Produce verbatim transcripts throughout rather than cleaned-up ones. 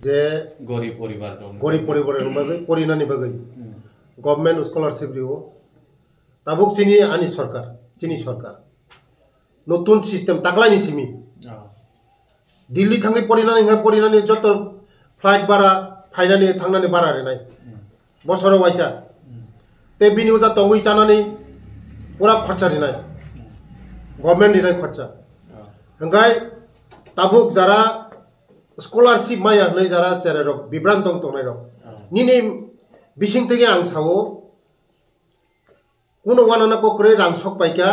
Je gorib poribar rok. Gorib poribar rok bagwi porinani bagwi Hmm. government scholarship rio. Tabuk chini ani sorkar, chini sorkar. Notun system taklaini simi. Oh. Delhi thangwi porinani hwnka porinani joto flight bara, phainani thangnani bara rinai. Hmm. Bosoro waisa. Hmm. Te bini uja tongwi chanani pura khorcha rinai. Hmm. Government rinai khorcha. Oh. Hwnkhai tabuk jara scholarship maya hwnwi jara cherai rok bibrant tong tongnai rok. Oh. Nini bising tege ang sao, kuno wanana kok kwrwi rang sok paikha,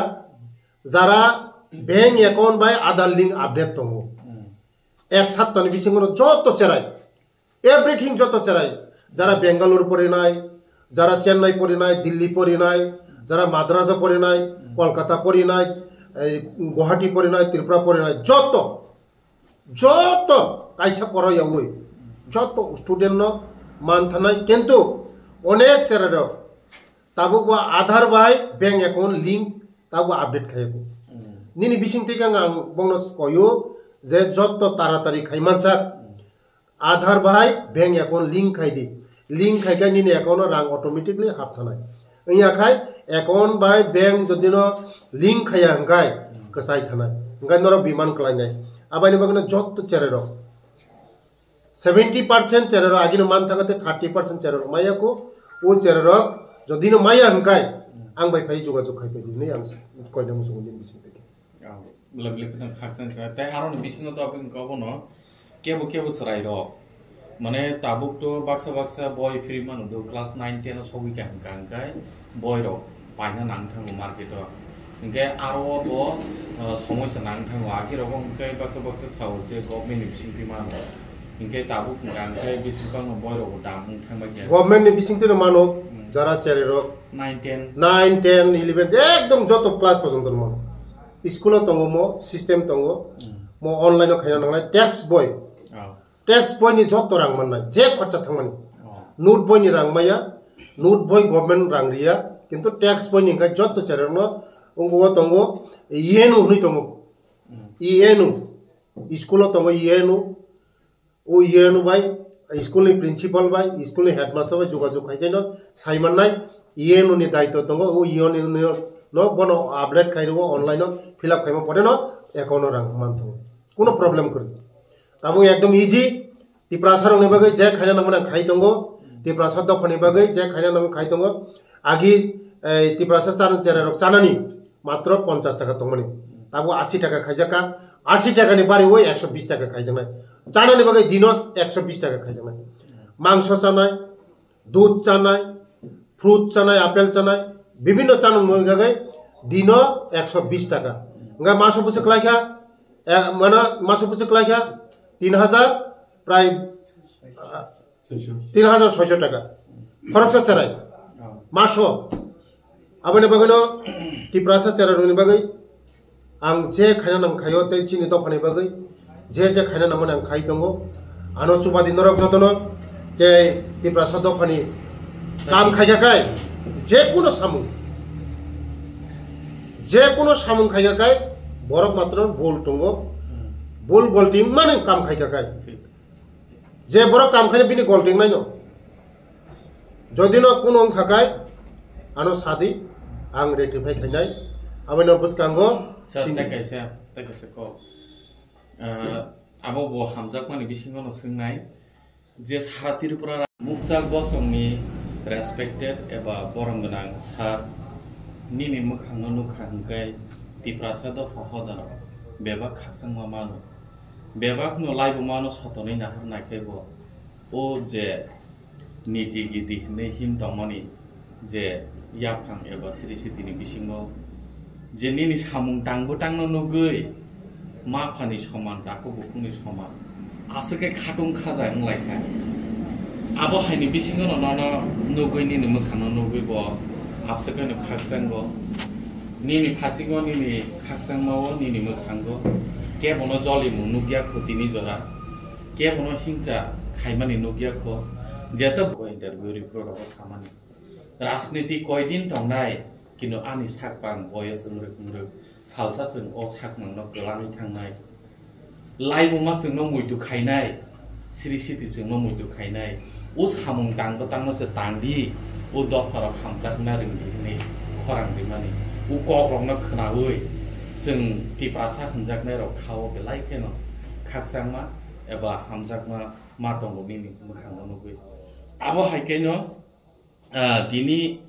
jara bank account bai Aadhaar link update tongo. Hmm. Ek saptani bisingo no joto cherai, everything joto cherai, jara Bangalore porinai, jara Chennai porinai, Delhi porinai, jara Madrasa porinai, Kolkata porinai, ei Guwahati porinai, Tripura porinai, joto, joto kaisa koro yawi, joto student no manthanai, kintu onek cherai rok tabuk bo Aadhaar bai bank account link tabuk update khai bo. Hmm. Nini bising tege ang bongno koyo je joto taratari khai mansak. Hmm. Aadhaar bai bank account link khai di. Link khai khe nini account o rang automatically hap thanai. Wngya khai account bai bank jodi no link khaiya hwnkhe kwchai thanai. Hwnkhe norok biman kwlainai. Aboni bagwi no joto cherai rok seventy percent cherai rok agino man thangate thirty percent cherai rok maya ko. O cherai rok jodi no maya hwnkhe ang bai phai jogajog khai phai di hinwi ang koina muchungo nini bising tege. Oh, belai belai kheno khakchang kha. Tei aroni bisingo to aboni kok bono kebo kebo chwrai rok. Mane tabuk to baksa baksa boi free mano do class nine ten o sogwi kha hwnkha hwnkhe boi rok paina nang thango market o. Hwnkhe aro o bo, uh, somoisa nang thango. Agi rok hwnkhe baksa baksa sao je government ni bising twi mano. Hwnkhe tabuk hwnkha hwnkhe bising bangno boi rok bo dam wng thangbai kha. Government ni bising twi no mano Hmm. jara cherai rok. Nine ten. Nine, ten, eleven, ekdom joto class porjonto mano. School o tongo mo, system tongo. Hmm. Mo online o khaina nangnai, text boi. Oh. Text boi ni joto rang mannai, je khorcha thangmani. Oh. Note boi ni rang maya, note boi government rang riya, kintu text boi ni hwnkhe joto cherai rok no wngbo tongo, E N U hwnwi tongo. Hmm. E N U, school o tongo E N U, O E N U bai, school ni principal bai, school ni headmaster bai jogajog khai khe no sai mannai, E N U ni daityo tongo, o E N U no bono update khai rwo online o fill up khaima pore no account o rang man tongo. Kuno problem kwrwi. Tabuk ekdom easy, Tiprasa rok ni bagwi je khaina nangmani ang khai tongo, Tiprasa dopha ni bagwi je khaina nangmani khai tongo, agi, eh, Tiprasa chan-, cherai rok chanani, matro ponchas taka tongmani. Tabuk asi taka khaijak kha, asi taka ni bari o ekso bis taka khaijaknai. Chanani bagwi dino ekso bis taka khaijaknai. Mangso chanai, dudh chanai, fruit chanai, apple chanai, bibhinno chanani bagwi dino ekso bis taka. Hwnkhe maso bwswk lai kha, eh, mano maso bwswk lai kha tin hajar prai, ah, tin hajar soiso taka. Khoroksa cherai. Maso. Aboni bagwino Tiprasa cherairokni bagwi ang je khaina nang khaio tei chini dophani bagwi je je khaina nangmani ang khai tongo. Ano chubadi norok jotono tei Tiprasa dophani kam khaikha kai je kuno samung, je kuno samung khaikha kai borok matro bul tongo, bul golti wngmani kam khaikha kai. Je borok kam khaina bini golti wngnaino. Jodi no kuno wngkha kai, ano sadi, ang rectify khainai. Aboni bwskango Sir, sini. Tei kaisa, tei kaisa kok. Ah, abo bo hamjakmani bisingo no swngnai je sara Tripura ra-, mukjak bosongni respected eba borom gwnang sir, nini mwkhangno nukha hwnkhe Tiprasa dopha hodano bebak khakchangma mano. Bebakno laibumano sotonwi nahar naikhe bo. O je niti giti hinwi him tongmani je yaphang eba siri sitini bisingo je nini samung tang bwtangno nugwi ma phani soman, takhuk bukhukni soman, aswk khe khatung khaja wng lai kha. Abo haini bisingono nono nugwi, nini mwkhangno nugwi bo abswk khe no khakchango. Nini phasingo, nini khakchangmao, nini mwkhango kebono jolimung nukya kho tini jora. Kebono hingsa khaimani nukya kho, jeto bo interview ripro rogo samani. Rajniti koidin tongnai, kintu ani sakpang boyos wngwrwk wngwrwk salsa chwng o sakmangno kwlangwi thangnai. Laibuma chwngno muitu khainai, Sri siti chwngno muitu khainai, o samung tangbo tangno se tangdi, o dopharok hamjakna rwngdi hwnwi khorang rimani. O kokrokno khwnaui chwng Tiprasa hwnjaknairok kha-o belai kheno khakchangma eba hamjakma ma tongo nini mwkhango nugui. Abo hai kheno, ah, tini,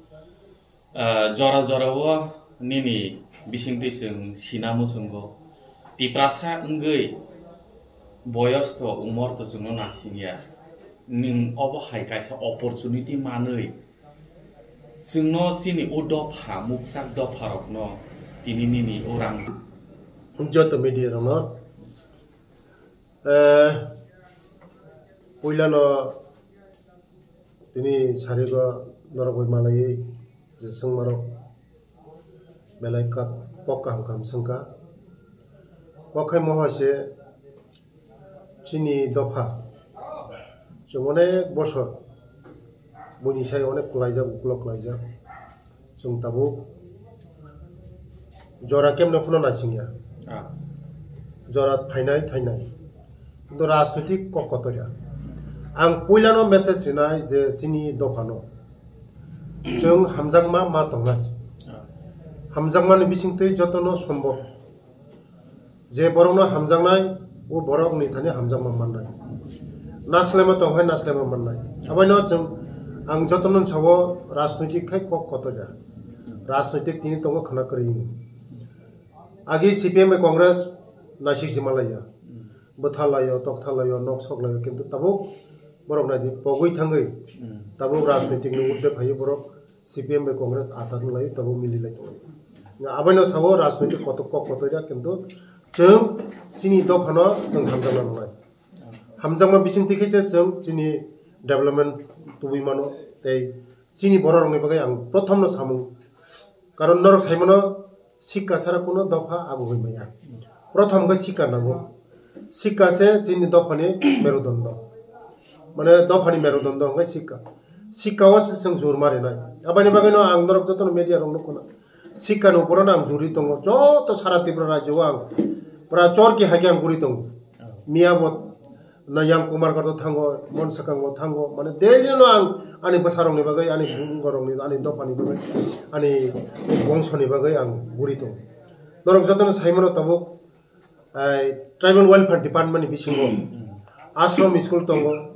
ah, jora jorao nini bisingtwi chwng sina muchungo. Tiprasa wngwi boyos to, umor to chwngno nasingya. Nwng obo hai kaisa opportunity manwi chwngno chini o dopha, mukchak dopharokno tini nini o rang. Joto media rokno, eh, puilano tini sarigo norok bai malaiwi je chwngmarok belai kok, kok kaham kaham swngkha. Kok khai moha se chini dopha chwng onek bosor buini sai onek kwlaijak, ukulok kwlaijak. Chwng tabuk jora kemno phano naisingya. Ah. Jora phainai, thainai. Kintu rajnoitik kok kotorya. Ang puilano message rinai je chini dophano. Chwng hamjakma ma tongnai. Ah. Hamjakmani bisingtwi jotono sombo. Je borokno hamjaknai, o borokni thani hamjakma mannai. Naslema tong hai naslema mannai. Abaino chwng, ang jotono sao rajnoitik khai kok kotorya. Rajnoitik tini tongo khwna kwrwi. Agi C P M bai Congress naisik si malaiya. Bwtha laio, tokta laio, nok sok laio, kintu tabuk borok naidi pogwi thangwi tabuk rajnoitik ni urde phaiwi borok C P M bai Congress atat wng lai tongo, mili lai tongo. Abaino sabo rajnoitik kotor kok kotor ya, kintu chwng chini dophano chwng hamjakna nangnai. Hamjakma bising twi khe se chwng chini development tubui mano, tei chini borok rokni bagwi ang prothom no samung. Karon norok sai mano, sikka sara kuno dopha agu hoi maya. Prothom khe sikka nango. Sikka se chini dophani merudondo. Mane dophani merudondo hwnkhe sikka. Sikka o se chwng jur marinai. Abani bagwino ang norok jotono media rok nukuna. Sikka ni uporo no ang juri tongo. Joto sara Tripura rajyo o ang pura chorki hai khe ang guri tongo. Miya bo na yang Kumar Gato thango, Mon Sakango thango, mane daily no ang ani bwsarokni bagwi, ani bumungorokni, ani dophani bagwi, ani bongsoni bagwi ang guri tongo. Norok jotono sai mano tabuk, ai, Tribal Welfare Department ni bisingo ashram school tongo,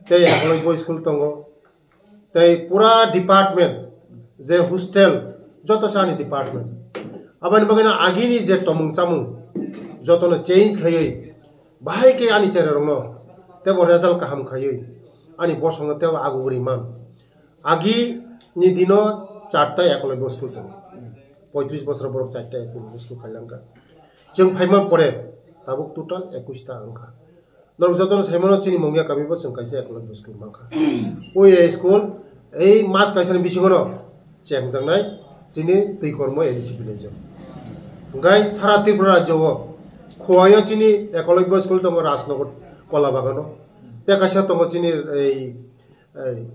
tei Eklavya school tongo, tei pura department je hostel joto se ani department. Aboni bagwino agini je tomung chamung jotono change khaiwi bahai khe ani cherairokno tebo result kaham khaiwi ani bosongno tebo agu uri man. Agi ni dino charta Eklavya school tongo. Poitris bosor borok charta Eklavya school khailangkha. Chwng phaima pore tabuk total ekush ta wngkha. Norok jotono sai mano chini Mungia kami bo chwng kaisa Eklavya school mankha. O A school ei mas kaisa ni bisingo no chengjaknai chini Twikormo A D C village o. Hwnkhe sara Tripura rajyo o Khowai o chini Eklavya school tongo Rajnagar Kola Bagano. Tei kaisa tongo chini ei, ei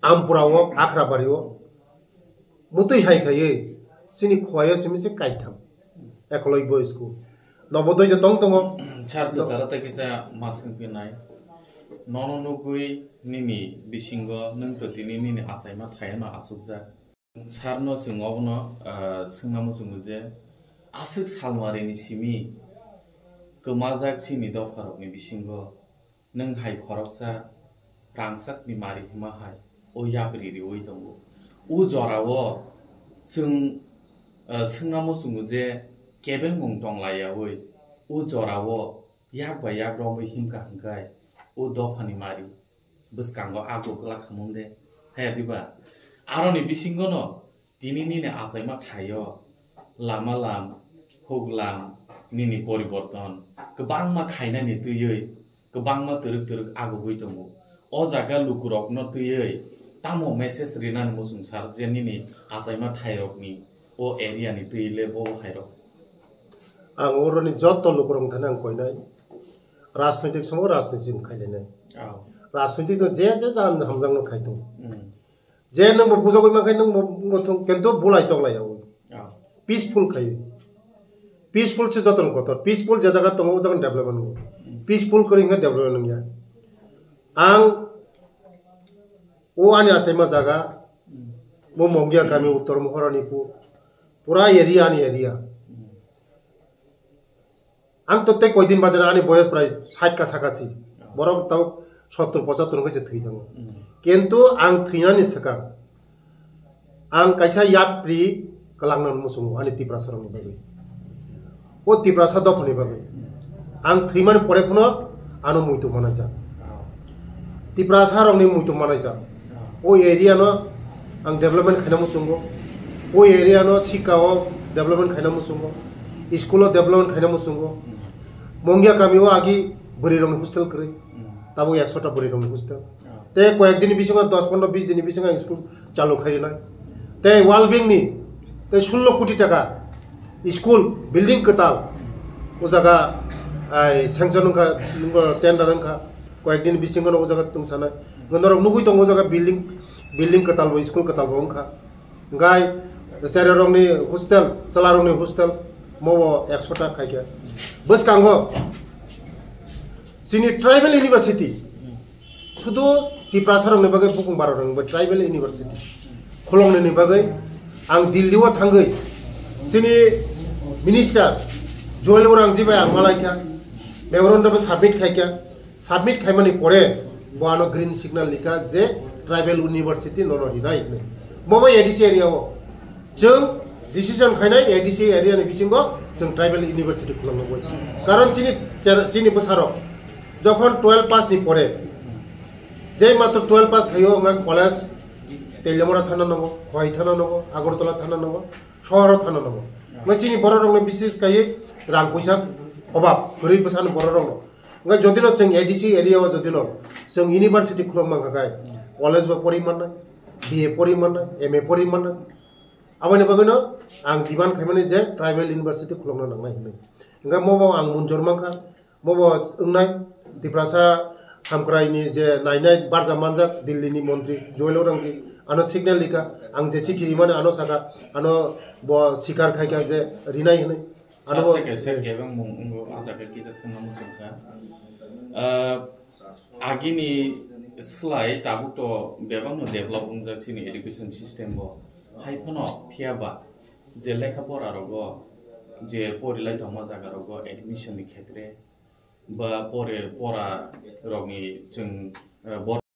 Ampura o, Akhrabari o. Mutwi hai khaiwi chini Khowai o simi se kaitham. Eklavya school. Nobodoy de tong tongo. Sir, kwcharo tei kisa ma swngphinai. Nono nugwi nini bisingo nwng to tini nini achaima thaino achukjak. Sir no chwng obono, ah, swngna muchungo je aswk salmarini simi kwmajak chini dopharokni bisingo nwng hai khoroksa rangchakni mari hima hai o yapri riwi tongo. O jorao chwng, ah, swngna muchungo je kebengmung tonglayawi o jorao yak bai yak romwi himkha hwnkhe o dophani mari bwskango ago glak khamung de, haya diba? Aroni bisingono tini nini achaima thaio lama lam, huk lam, nini poriborton kwbangma khainani twiwi, kwbangma twrwk twrwk agugwi tongo. O jaga lukurokno twiwi tamo message rinani muchung sar je nini achaima thairokni o area ni twi le bo hairok? Ang oroni joto lukurok thani ang koinai, rajnoitik somo rajnoitik khainai. Oh. Rajnoitik no je je jan hamjakno khai tongo. Hmm. Je nwng bo bujagwi mankhe nwng bo wngbo thung, kintu bulai tonglai ya. Oh. Peaceful khai. Peaceful se jotono kotor. Peaceful je jaga tongo, o jaga development wngo. Hmm. Peaceful kwrwi hwnkhe development wngya. Ang o ani achaima jaga, bo Mongia kami Uttor Mohorani pu-, pura area ani area. Ang to tei koidin bajana ani boyos prai sait ka sakasi. Borok tau sottor pochattor wngkhe se thwi thango. Kintu ang thwinani swkang ang kaisa yapri kwlangna muchungo ani Tiprasa rokni bagwi. O Tiprasa dophani bagwi. Ang thwimani pore phano ano muitu manajak. Tiprasa rokni muitu manajak. O area no ang development khaina muchungo. O area no sikka o development khaina muchungo. School o development khaina muchungo. Mongia kami o agi bwrwi rokni hostel kwrwi. Tabuk ekso ta bwrwi rokni hostel. Tei koyek din bisingo, dos pondro bis din bisingo ang school chalu khai rinai. Tei World Bank ni tei sullo koti taka school building kwtal o jaga ai sanction wngkha, nungbo tender wngkha, koyek din bisingo no o jaga tongsanai. Norok nugui tongo o jaga building, building kwtal bo, school kwtal bo wngkha. Hingkhai chererokni hostel, chwlarokni hostel, mobo ekso ta khaikha. Bwskango chini tribal university, sudu Tiprasarokni bagwi, bukung barorokni bagwi tribal university khuloknani bagwi ang Delhi o thangwi chini minister Joel Urangji bai ang malaikha, memorandum bo submit khaikha. Submit khaimani pore bo ano green signal rikha je tribal university nono rinai hinwi. Mobo A D C area o chwng decision khainai, A D C area ni bisingo chwng tribal university khuloknogwi. Karon chini cher-, chini bwsarok jokhon twelve pass ni pore, je matro twelve pass khaio, wngkha college Teliamura thana nango, Khowai thana nango, Agartala thana nango, sohoro thana nango. Wngkha chini bororokno bises kaiwi rang puisa obab kwrwi bwsano bororokno. Wngkha jodino chwng A D C area o jodino chwng university khulok mankha khai, college bo pori mannai, B A pori mannai, M A pori mannai. Aboni bagwino ang demand khaimani je tribal university khulokna nangnai hinwi. Hingkhe mobo ang munjor mankha, mobo wngnai Tiprasa hamkraini je nainai barja manjak Delhi ni montri Joel Urangji, ano signal rikha, ang je chithi rimani ano sakha, ano bo sikar khaikha je rinai hinwi. Ano bo Charte kaisa kebeng mung wngo, ah jaga kisa swngna muchungkha. Ah, agini slai tabuk to bebakno develop wngjak chini education system bo. Hai phano phiya ba je lekha pora rogo, je porilai tongma jaga rogo admission ni khetre ba pore pora rokni chwng, ah,